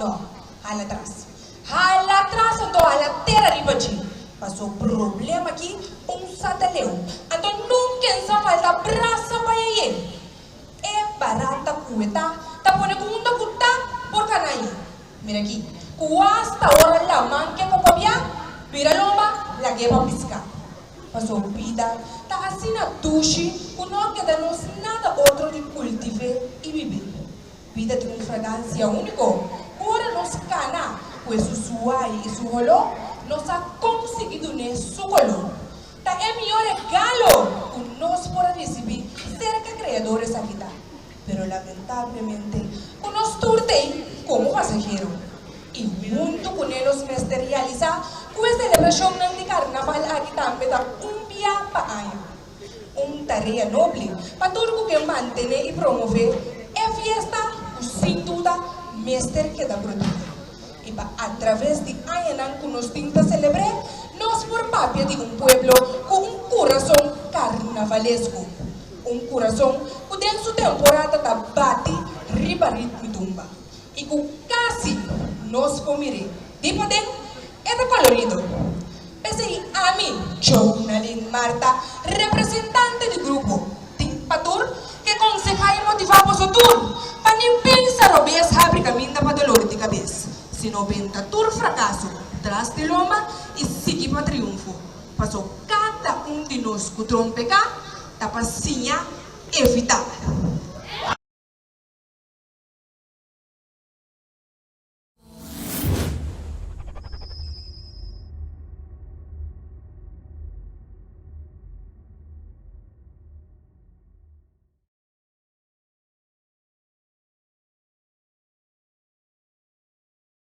No, hala atras. Hala atras anto hala tera riba dje. Paso problema aki un sa ta leu. Anto nunca en sa falta brasa pa yay'é. E barata ku e ta, ta pone ku unda ku ta por kana ayi. Mira aki, ku asta ora laman ke kokobiá, bira lomba, lag'é pa piská. Paso bida ta asina dushi ku no a keda nos nada otro di kultiv'é i bib'é. Bida tin un fragansia úniko ku ora nos kana ku e su suai i su holó, nos a konsiguí dun'é su koló. Ta e mihó regalo ku nos por a risibí serka Kreador esaki ta. Pero lamentablemente ku nos tur t'ei komo pasahero. I huntu kuné nos mester realisá ku e selebrashonnan di karnaval aki tambe ta un bia pa aña. Un tarea noble pa tur ku ke mantené i promové e fiesta ku sin duda mester keda protehá. I pa atraves di añanan ku nos tin ta selebr'é, nos por papia di un pueblo ku un kurason karnavalesko, un kurason ku den su temporada ta bati riba ritmo tumba i ku kasi nos por mir'é di paden e ta kolorido. P'esei ami, Jounalyn Martha, representante di grupo Tin pa Tur, ke konsehá i motivá boso tur pa ni pensa robes habri kaminda pa dolor di kabes, sino benta tur frakaso tras di lomba i sigui pa triunfo, paso kada un di nos ku trompeká ta pa siña evitá.